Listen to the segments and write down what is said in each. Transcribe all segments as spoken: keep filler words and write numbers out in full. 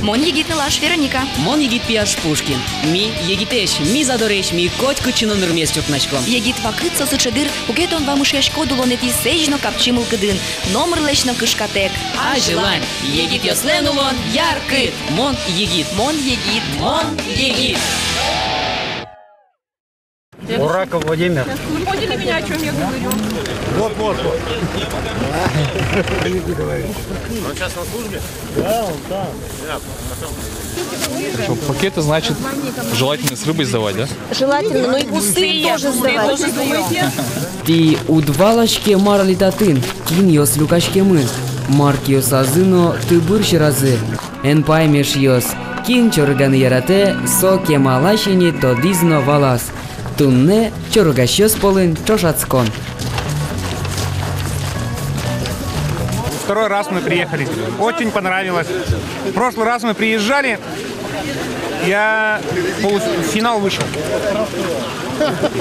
Мон егит нылаш Вероника. Мон егит пияш Пушкин. Ми егитэсь, ми задоресь, ми котькытчы но нырмес чуртнаськом. Егит вакыт со сыӵе дыр, куке тон вамышъяськод улонэтӥ сэзь но капчи мылкыдын, номырлэсь но кышкатэк. Азьлань, егитъёслэн улон яркыт. Мон егит. Мон егит. Мон егит. Ураков Владимир. Вы поняли меня, о чём я говорю? Вот, вот, вот. Он сейчас на службе? Да, он там. Что, пакеты, значит, желательно с рыбой сдавать, да? Желательно, но и пустые тоже сдавать. Тӥ уд валаське, мар али татын, кинъёс люкаськемын, мар киосазы но тыбыр сьӧразы. Эн пайме, эшъёс, кин чорыганы яратэ, со кемалась ини тодӥз но валаз. Туннэ чорыгасьёс пӧлын ӵошатскон. Второй раз мы приехали. Очень понравилось. В прошлый раз мы приезжали, я в полуфинал вышел.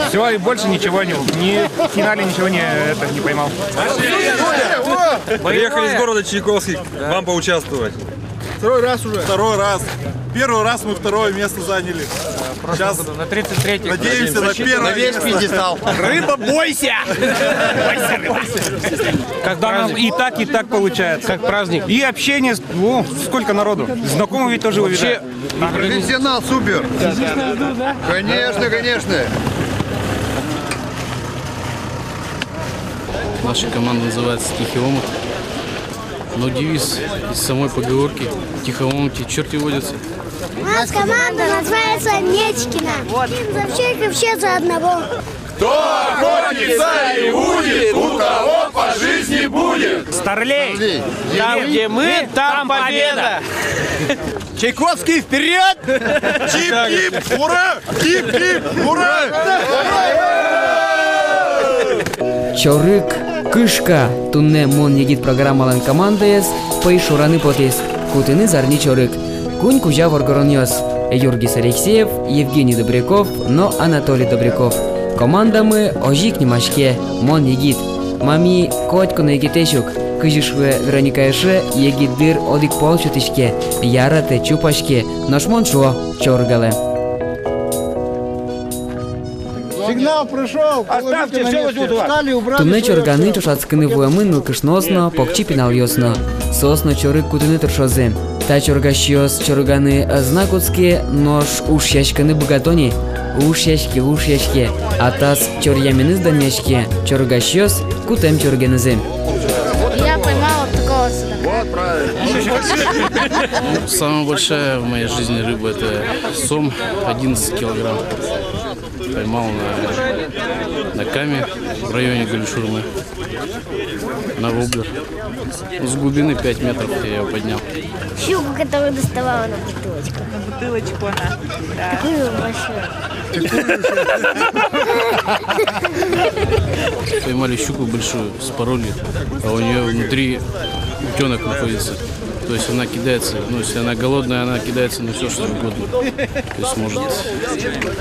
Всё, и больше ничего не, ни в финале ничего не, это, не поймал. Приехали из города Чайковский, вам поучаствовать. Второй раз уже. Второй раз. Первый раз мы второе место заняли. Сейчас на тридцать третьем надеемся на первое место. На весь пьедестал. Рыба, бойся! Бойся, рыба! Когда нам и так, и так получается. Как праздник. И общение, с- о, сколько народу. Знакомых ведь тоже увидали. Профессионал, супер. Конечно, конечно. Наша команда называется «Тихий омут». Но девиз из самой поговорки: «Тихо в омуте черти водятся». У нас команда называется Нечкина. Один за всех и все за одного. Кто охотится и удит, у того по жизни будет. Старлей! Там, где мы, там победа! Чайковский, вперёд! Чип-чип, ура! Чип-чип, ура! Чорыг, кышка! Туннэ «Мон егит» программалэн командаез пӧйшураны потӥз. Кутыны зарни чорыг. Куинь кузя воргоронъёс: Юргис Алексеев, Евгений Добряков но Анатолий Добряков. Командамы озьы ик нимаське: «Мон егит». Ма, ми котьку но егитэсь ук. Кызьы шуэ Вероника эше, егит дыр одӥг пол сётӥське, яратэ, чупаське, нош мон шуо: чорыгалэ. Сигнал прошёл. Оставьте, всё возьмут у вас. Туннэ чорыганы ӵошатскыны вуэмын нылкышноос но, покчи пиналъёс но. Соос но чорыг кутыны тыршозы. Та чорыгасьёс чорыганы ӧз на кутске, нош ушъяськыны быгато ни. Ушъяське, ушъяське. Атас чоръяменыз данъяське. Чорыгасьёс кутэм чорыгенызы. Я поймала такого судака. Вот правильно. Самая большая в моей жизни рыба — это сом, одиннадцать килограмм. Поймал на, на Каме в районе Галишурмы. На воблер. С глубины пять метров я его поднял. Щуку, которую доставала на бутылочку. На бутылочку она, да. Такую большую. Поймали щуку большую, спороли, а у неё внутри утёнок находится. То есть она кидается, ну, если она голодная, она кидается на всё, что угодно. То есть может,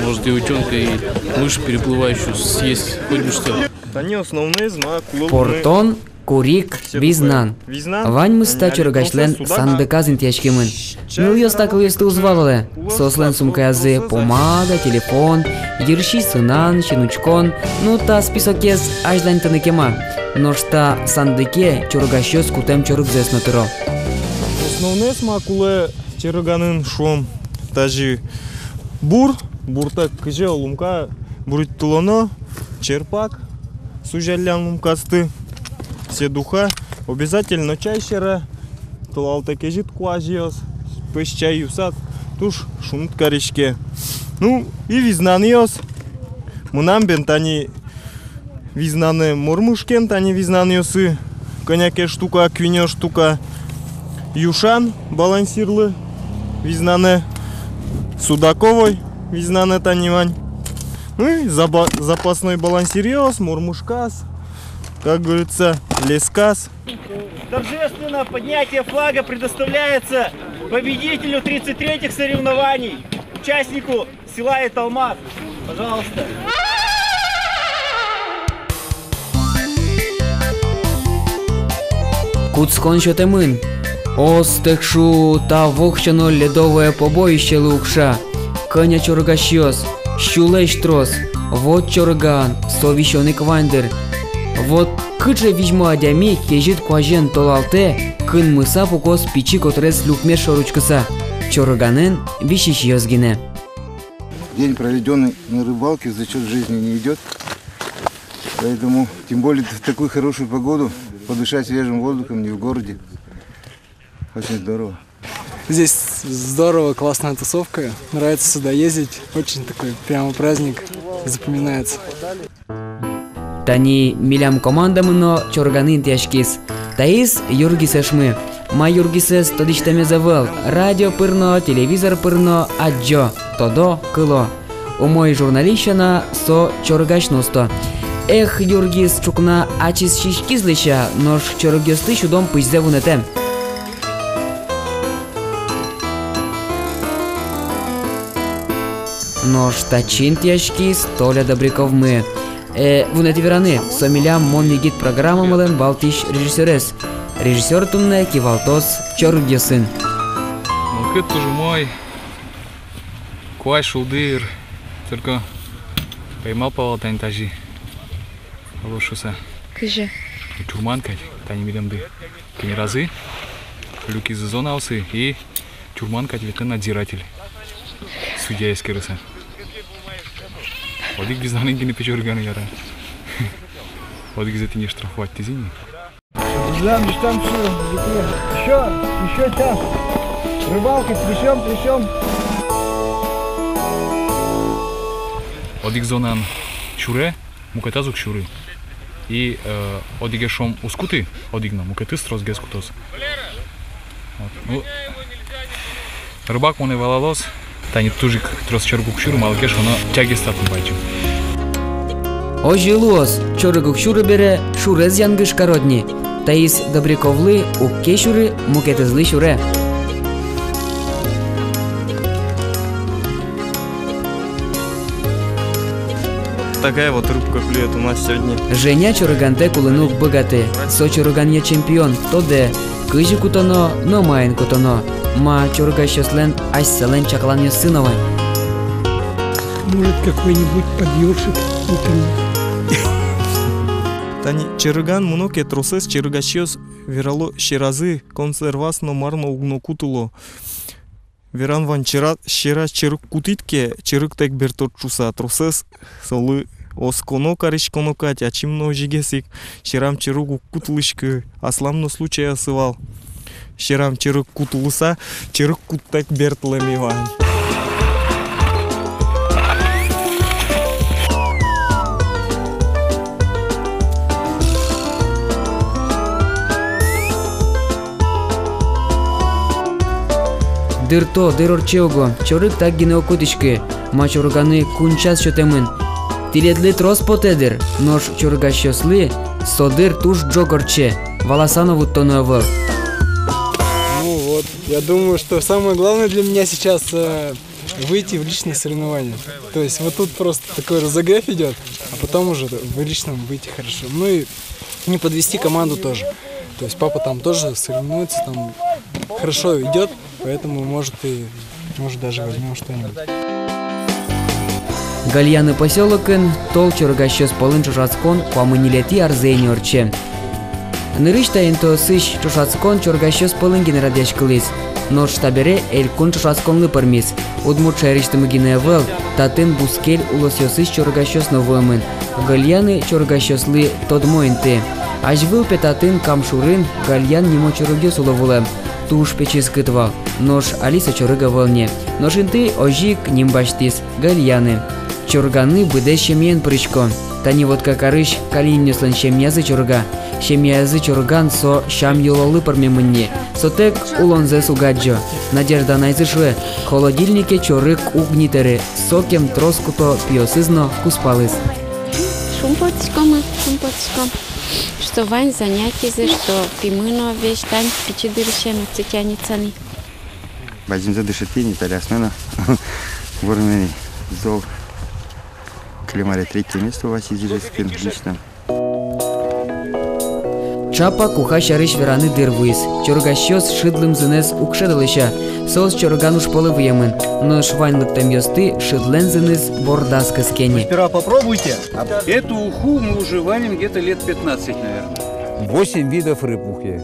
может и утёнка, и мышь переплывающую съесть, хоть бы что. Тани основной из ма кулэ. Портон, курик, визнан. Ваньмыз та чорыгасьлэн сандыказ интыяськемын. Нылъёс та кылъёсты уз валалэ. Соослэн сумкаязы помада, телефон, йырси сынан, синучкон. Ну, та списокез азьланьтыны кема. Нош та сандыке чорыгасьёс кутэм чорыгзэс но тыро. Основной из ма кулэ чорыганын, шуом, тазьы бур, буртэк кызьы лумка буриттылоно, черпак сузяллян лумкасты, седуха, обязательно чай сьӧра, толалтэ кезьыт куазьёс, пӧсь чай юсад, туж шуныт кариське. Ну, и визнанъёс, мынам бен тани визнанэ мормышкен, тани визнанъёсы кӧня ке штука, куинь штука. Юшан балансирлы визнанэ, судаковой визнанэ тани вань. Ну и заба-, запасной балансиръёс, мормышкаос, как говорится, лескаос. Торжественное поднятие флага предоставляется победителю тридцать третьих соревнований, участнику села Италмас. Пожалуйста. Кутскон сётэмын. Остэк шу, та воксё но ледовое побоищелы укша. Кӧня чорыгасьёс, сюлэсь трос. Вот чорыгаын, со висён ик вань дыр. Вот кыӵе визьмо адями кезьыт куазен толалтэ, кынмыса пукоз пичи котрес люкмес шоры учкыса. Чорыганэн висисьёс гинэ. День, проведённый на рыбалке, в зачёт жизни не идёт. Поэтому, тем более в такую хорошую погоду, подышать свежим воздухом не в городе. Очень здорово. Здесь здорово, классная тусовка. Нравится сюда ездить. Очень такой прямо праздник запоминается. Тани милям командамы но Чорыганы интыяськиз. Таиз Юргис эшмы. Ма Юргисэз тодӥсьтэмез ӧвӧл. Радио пыр но, телевизор пыр но адӟо, тодо, кыло. Умой журналист сяна со чорыгась но усто. Эх, Юргис ӵукна ачиз сиськиз, лэся, нош чорыгъёсты сюдон пызьзэ вунэтэм. Нош татчы интыяськиз Толя Добряковмы. Э, вунэтӥ вераны, со милям «Мон егит» программамылэн валтӥсь режиссёрез. Режиссёр туннэ кивалтоз чорыгъёсын. Мылкыд туж умой. Куазь шулдыр. Только паймал пала тани тазьы. Алош шуса. Кызьы? Чурман кадь, тани милемды. Кенеразы люкизы зонаосы и чурман кадь ветлэ надзиратель. Судья эскерыса. Одӥг визнанэн гинэ пе чорыганы яра. Одӥгзэ тӥни штрафовать тӥзы ни. Там, там всё, ещё, ещё час. Рыбалка, трясём, трясём. Одӥг зонаын сюре, мукетаз уг сюры. И, э, одӥгез, шуом, уз куты, одӥг но, мукетыз тросгес кутоз. Вот. Ну, рыбак монэ валалоз, тани туж ик трос чорыг уг сюры, малы ке шуоно тягез татын бадӟым. Озьы луоз, чорыг уг сюры бере, шурез янгыш карод ни. Таиз Добряковлы уг ке сюры, мукетызлы сюре. Такая вот рыбка клюет у нас сегодня. Женя чорыгантэк улыны уг быгаты. Со чорыганъя чемпион, тодэ, кызьы кутоно но маин кутоно. Ма чорыгасьёслэн асьсэлэн чакланъёссы но вань. Может, какой-нибудь подъёшек утренний. Тани чорыган мыно ке, тросэз чорыгасьёс верало, сьӧразы консерваз но мар но уг но кутыло. Веран вань: сьӧра-, сьӧраз чорыг кутӥд ке, чорыгтэк бертод шуса. Тросэз солы осконо кариськоно кадь, ачим но озьыгес ик. Сьӧрам чорыг уг кутылӥськы, аслам но случайёсы вал. Сьӧрам чорыг кутылыса, чорыг куттэк бертлэм иван. Дырто, дыр ортче уго, чорыг так гинэ уг кутӥськы, ма чорыганы кунчас сётэмын. Тӥледлы трос потэ, дыр, нош чорыгасьёслы со дыр туж ӝог ортче, валаса но вуттоно ӧвӧл. Ну вот, я думаю, что самое главное для меня сейчас, э, выйти в личные соревнования. То есть вот тут просто такой разогрев идёт, а потом уже в личном выйти хорошо. Ну и не подвести команду тоже. То есть папа там тоже соревнуется, там хорошо идёт, поэтому, может, и, может, даже возьмём что-нибудь. Гольяны посёлокын тол чорыгасьёс пӧлын ӵошатскон куамын ньылетӥ арзэ ини ортче. Нырысь та интыосысь ӵошатскон чорыгасьёс пӧлын гинэ радъяськылӥз, нош табере элькун ӵошатсконлы пӧрмиз. Удмурт шаерысьтымы гинэ ӧвӧл, татын бускель улосъёсысь чорыгасьёс но вуэмын. Гольяны чорыгасьёслы тодмо инты. Азьвыл пе татын, Кам шурын, гольян нимо чорыгъёс уло вылэм. Туж пе ческыт вал, нош али со чорыг ӧвӧл ни. Нош инты озьы ик ним басьтӥз. Гольяны. Чорыганы быдэс семьяен пырисько. Тани Воткакарысь Калининъёслэн семьязы чорыга. Семьязы чорыган со сям-йылоллы пӧрмемын ни. Сотэк улонзэс уг адӟо. Надежда анайзы шуэ: холодильнике чорыг уг ни тэры, сокем трос куто пиосыз но, кузпалыз. Шумпотӥськомы, шумпотӥськом, что вань занятизы, что пимы но весь тань пичи дырысен отчы тянется ни. Бадӟымзэ дышетӥ ни, пӧръясме но. Вормыны зол, кылем аре третье место Василий Зижицкин личном. Ӵапак уха сярысь вераны дыр вуиз. Чорыгасьёс шыд лымзынэз уг шӧдо лэся. Соос чорыган уж полы выемын. Нош вань лыктэмъёсты шыдлэн зыныз бордаз кыске ни. Сперва попробуйте. Эту уху мы уже варим где-то лет пятнадцать, наверное. Восемь видов рыб в ухе.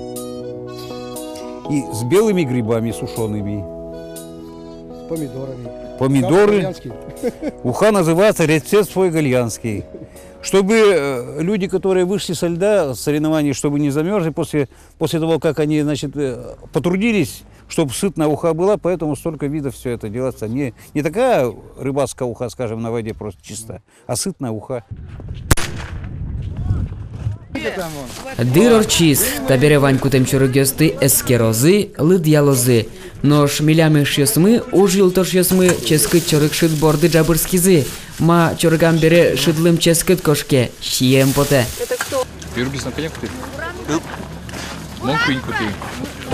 И с белыми грибами сушёными. С помидорами. Помидоры. Как итальянский. Уха называется рецепт свой гальянский. Чтобы, э, люди, которые вышли со льда с соревнований, чтобы не замёрзли после, после того, как они, значит, э, потрудились, чтобы сытная уха была, поэтому столько видов всё это делается. Не, не такая рыбацкая уха, скажем, на воде просто чисто, а сытная уха. Дыр ортчиз, табере вань кутэм чорыгъёсты эскерозы, лыдъялозы. Нош милям эшъёсмы, уж юлтошъёсмы ческыт чорыг шыд борды ӝабырскизы. Ма, чорыгам бере шыд лым ческыт кошке, сием потэ. Пиругиз но кӧня кутӥд? Мон куинь кутӥ.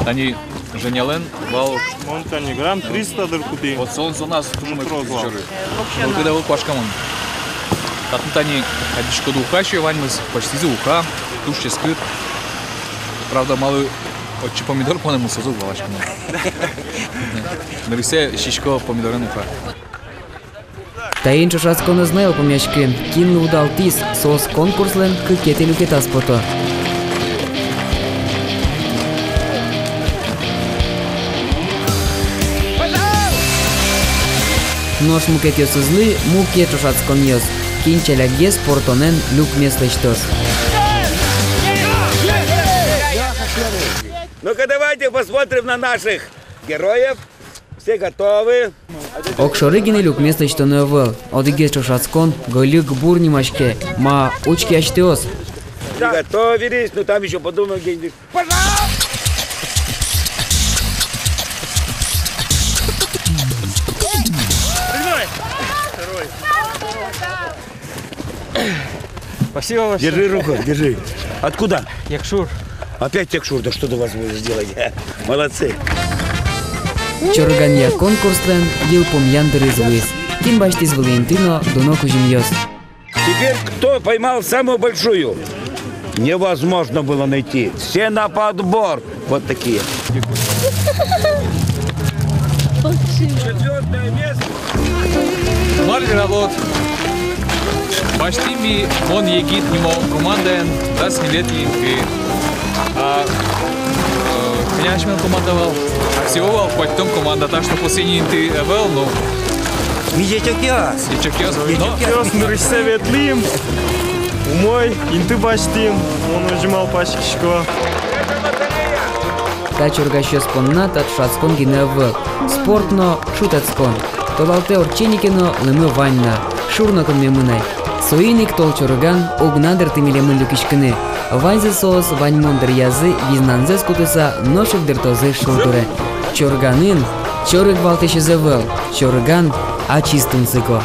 Тани Женялэн вал. Мон тани грамм триста дыр кутӥ. Вот солэн зоназ туж умой кутӥз чорыг. Мылкыд ӧвӧл куашкамын. Татын тани, адӟиськоды, уха сиё ваньмыз, пӧзьтӥзы уха, туж ческыт. Правда, малы отчы помидор понэмын, соиз уг валаськы мон. Нырысьсэ сисько помидорен уха. Таин ӵошатскон ӧз на йылпумъяськы. Кинлы удалтӥз, соос конкурслэн кыкетӥ люкетаз пото. Нош мукетъёсызлы мукет ӵошатсконъёс. Кин ӵалякгес портонэн люкмес лэсьтоз. Ну-ка, давайте посмотрим на наших героев. Все готовы? Огшоры гинэ люкмес лэсьтоно ӧвӧл. Одӥгез ӵошатскон «Гольык бур» нимаське. Ма, учке асьтэос. Приготовились, ну там ещё подумаем где-нибудь. Пожар! Спасибо большое. Держи руку, держи. Откуда? Якшур. Опять Якшур, да что ты возьмёшь делать? Молодцы. Чорыганъя конкурслэн йылпумъян дырыз вуиз. Кин басьтӥз вылӥ инты но дуно кузьымъёс. Теперь кто поймал самую большую? Невозможно было найти. Все на подбор. Вот такие. Четвёртое место. Мар вералод? Басьтӥм ми «Мон егит» нимо командаен дас ньылетӥ инты. А, э, кӧня асьмелэн команда вал? А всего вал куатьтон команда, так что последний инты ӧвӧл, но. Ми ӟечокъёс. Ӟечокъёс. Но. Ӟечокъёс, нырысьсэ ветлӥм. Умой инты басьтӥм. Мон озьы малпаськисько. Та чорыгасьёс понна та ӵошатскон гинэ ӧвӧл. Спорт но шутэтскон. Толалтэ ортче ни ке но, лымы вань на. Шур но кынмемын ай. Соин ик тол чорыган уг на дырты милемын люкиськыны. Ваньзы соос ваньмон дыръязы визнанзэс кутыса нош ик дыртозы шур дуре. Чорыганын чорыг валтӥсез ӧвӧл, чорыган ачиз тунсыко.